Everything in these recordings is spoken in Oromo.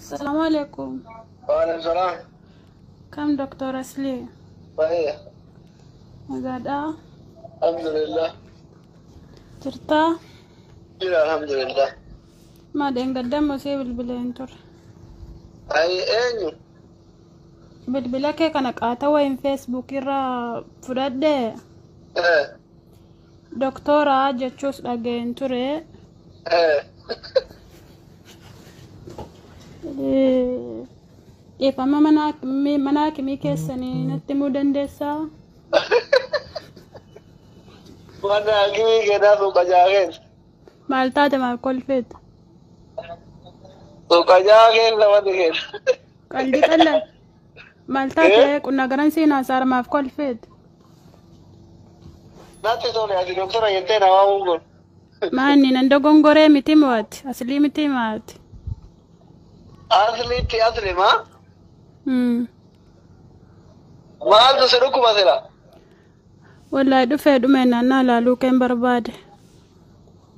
Salaamu alaikum. Waalaikum salaam. Kam Doktor Asli? Baay'ee. Nagaadhaa? Alhamdulillah. Jirtaa? Jira alhamdulillah. Maa dheengadda see bilbileen ture. Ay eenyu? Bilbila kee kana qaata wayin Facebook irraa fudhadhee doktora jechuus dhageen ture. Dhiifama mana hakimii keessanii natti himuu dandeessaa? Mana hakimii keenyaa suuqa jaakeen. Maal taate maal kolfeeta? Suuqa jaakeen lamatti keenya. Qalbii qalla. Maal taate qunna garan seenaa saara maaf kolfeeta? Natti tole ati doktora jettee na waamuun kun. Maanni nan dogongoree miti mo'ati aslii miti maati. Asliitti asli maa? Maaltu si dhukkuba sila? Wallahi dhufee dhumee naannaa laaluu keen barbaade.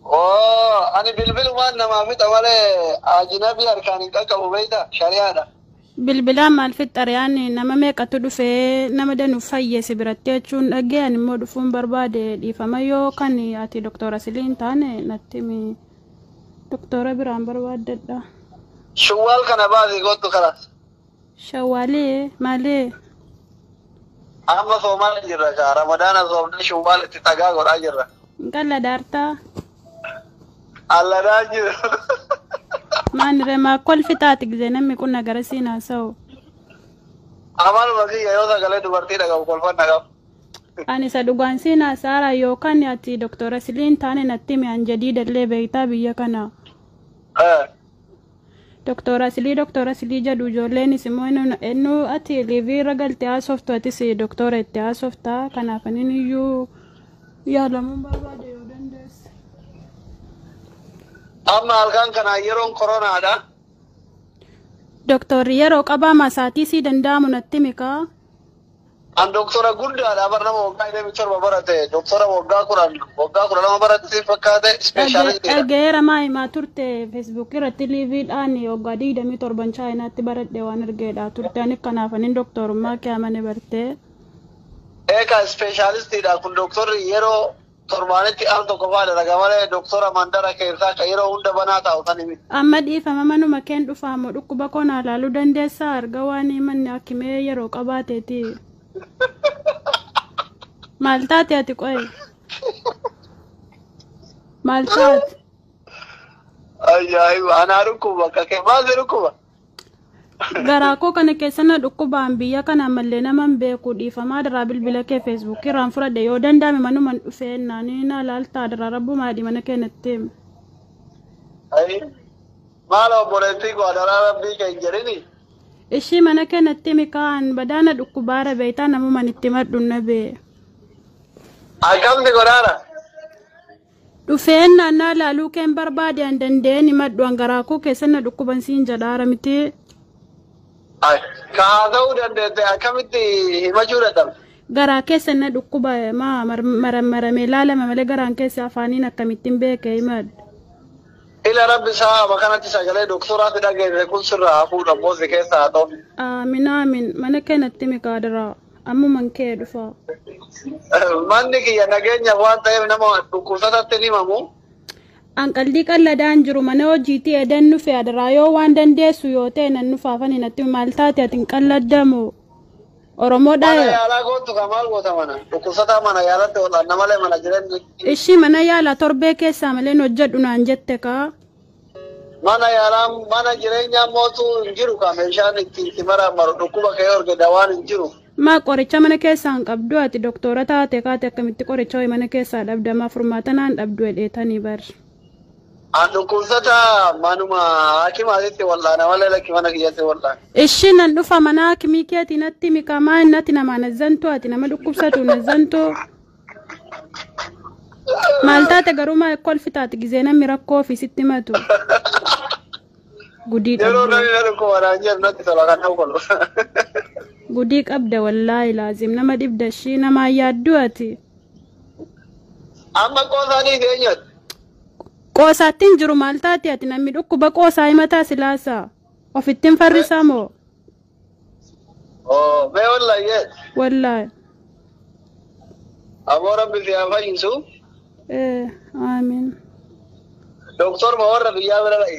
Oo ani bilbilumaan namaa fixa malee ajinabii harkaan hin qaqqabu beektaa shari'aadha. Bilbilaan maal fixxariyaan nama meeqatu dhufee nama danuuf fayyese biratti jechuun dhagee ani immoo dhufuun barbaade dhiifama yoo kan ati doktora Aslii hin taane natti himi doktora biraan barbaaddadha. Shawwaal kana baasii kottu karas. Shawwaalee maalee? Amma soomaa jirra kaa Ramadaana soomne shawwaal itti tagaa godhaa jirra. Hin daartaa? Alladaa jiru. Maaniree maa kolfitaati gisee namni qunna gara siin haasa'u. Amaluma kiyya yoo sagalee dubartii dhagahu kolfan dhagahu. Ani isa dhugaan siin haasa'aara yookaan ati doktora Aslii hin taane natti himi an jadiidallee beektaa biyya kana. Doktora Aslii jedhu ijoolleenis immoo eenyu ati liivii irra galtee haasoftu atis doktora itti haasoftaa kanaaf anin iyyuu yaalamuun barbaade yoo dandeesse. Amma halkan kana yeroon koronaadha. Doktorri yeroo qabaa masaatii sii danda'amu natti himi kaa. An doktora guddaadha bar nama waggaa 27 barate doktora waggaa 10 waggaa 12 barate si fakkaate ispeeshaalistiidha. Dhaga'eera maa himaa turte Facebook irratti liiviidhaan waggaa 27 chaayinaatti baradhe waan argeedha turte ani kanaaf anin doktorummaa kee amane bartee. Eegaa ispeeshaalistiidha kun doktorri yeroo torbaanitti al tokko fa'aa dalaga malee doktora mandara keessaa kan yeroo hunda banaa taa'u san himi. Amma dhiifama manuma keen dhufaamoo dhukkuba koo naa laaluu dandeessaa arga waan manni hakimee yeroo qabaateeti. Maal taate ati qoye? Maal taate? Ajaa'iba anaa dhukkuba bakka kee maal si dhukkuba? Garaa koo kana keessa na dhukkubaan biyya kana ammallee nama hin beeku dhiifamaa daraa bilbila kee Facebook irraan fudhadhe yoo danda'ame manuman dhufee naanii na laaltaa daraa rabbumaa haadhi mana kee natti himi. Ayi maal obboleettii koo adaraa rabbii kee hin jedhini? Ishii mana kee natti himi kaan badaana dhukkubaara beektaa namuman itti madhu na bee. Akkamti godhaara? Dhufeen naannaa laaluu keen barbaade an danda'een himadhu an garaa koo keessa na dhukkuban siin jedhaara miti. Ka haasa'uu dandeette akkamitti himachuu dadhabde? Garaa keessa na dhukkuba maa marammaramee laalama malee garaan keessa afaaniin akkamittiin beeke himadhu. Ila rabbi sa'a kanatti sagalee doktoraa si dhageesse kun sirraa hafuudha moosi keessa haa ta'u. Aamin aamin mana kee natti himi kaadiraa ammuman kee dhufa. Manni kiyya nageenyaaf waan ta'eef nama dhukkubsatatti hin himamu. An qaldii qalladaan jiru mana hojiitii edan nufe adaraa yoo waan dandeessu yoo ta'e nan nufaafani natti maal taate ati hin qalladdamu. Oromoodha. Mana yaalaa gootu ka maal goota mana dhukkubsataa mana yaalatti oolan namalee mana jireenyi. Ishii mana yaalaa torbee keessaa malee hojjedhu naan jette kaa. Mana yaalaa mana jireenyaa mootuu hin jiru ka meeshaan ittiin si maraamaru dhukkuba kee orge dawaan hin jiru. Maa qoricha mana keessaa hin qabdu ati doktora taate kaate akkamitti qoricha wayii mana keessaa dhabdamaa furmaata naan dhabdu hedheetanii bar. An dhukkubsataa manuma hakimaatitti wal'aana malee lakki mana kiyyatti wal'aana. Ishii nan dhufa mana hakimii keetii natti himi kaa maa innati namaa nazzantu ati nama dhukkubsatu nazzantu. Maal taate garuu maa kolfitaati gisee namni rakkoo ofii sitti himatu. Gudii Yeroo qabda. namni na dhukkuba naan jedhu natti tola kan nama kolfu. Gudii qabda wallaahi laazim nama dhibda ishii namaa yaaddu ati. Amma qoosaanii eenyuti? Qoosaatti hin jiru maal taate ati namni dhukkuba qoosaa himataa silaasaa. Ofittiin farrisaa moo? Oo mee wallahi. Wallahi. Aboo rabbi si haa fayyisu. Amiin. Doktor ma warra biyyaa bira dha'i.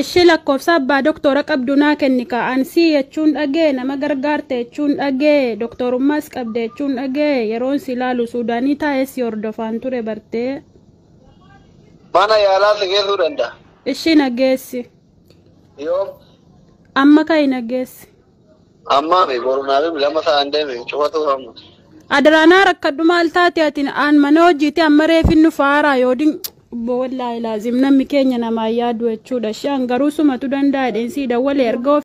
Ishii lakkoofsa abbaa doktora qabdu naa kenni ka ansii jechuun dhagee nama gargaarte jechuun dhagee doktorummaas qabde jechuun dhagee yeroon si ilaalu Suudaanii taa'ee si hordofaan ture bartee. Mana yaalaa si geessuu danda'a. Ishii nageessi. Yoo. Amma ka'i nageessi. Amma mi boru naa bi lama sa'aan deeme cufatu amma. Adaraanaa rakkadhu maal taate ati aan mana hojiiti amma reefin nu faaraa yoo din wallahi laazim namni keenya namaa yaadu jechuudha. Shaan garuu sumatu danda'a dheensii dawwalee erga.